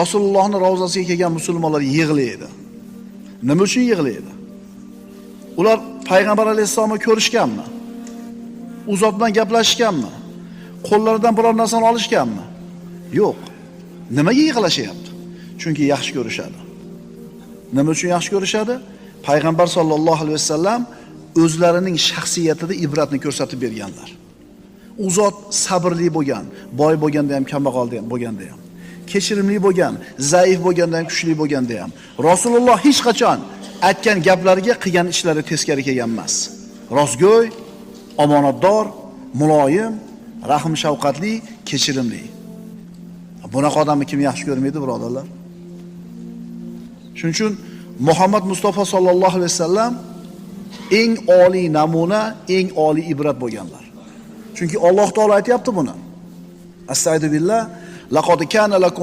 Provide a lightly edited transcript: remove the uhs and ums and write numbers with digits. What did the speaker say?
Rasulullohning ravzasiga kelgan musulmonlar yig'laydi. Nima uchun yig'laydi? Ular payg'ambar alayhissalomni ko'rishganmi? U zot bilan gaplashishganmi? Qo'llaridan biror narsani olishganmi? Yo'q. Nimaga yig'lashyapti? Chunki yaxshi ko'rishadi. Nima uchun yaxshi ko'rishadi? Payg'ambar sollallohu alayhi vasallam o'zlarining shaxsiyatida ibratni ko'rsatib berganlar. U zot sabrli bo'lgan, boy bo'lganda ham, kambag'al bo'lganda ham, kechirimli bo'lgan, zaif bo'lganda ham, kuchli bo'lganda ham. Rasululloh hech qachon aytgan gaplariga qilgan ishlari teskari kelgan emas. Rostgo'y, omonatdor, muloyim, rahm shafqatli, kechirimli. Bunaqa odamni kim yaxshi ko'rmaydi, birodarlar? Shuning uchun Muhammad Mustafa sollallohu alayhi vasallam eng oliy namuna, eng oliy ibrat bo'lganlar. Chunki Alloh taolo aytyapti buni. Astagfirullah, laqad kana lakum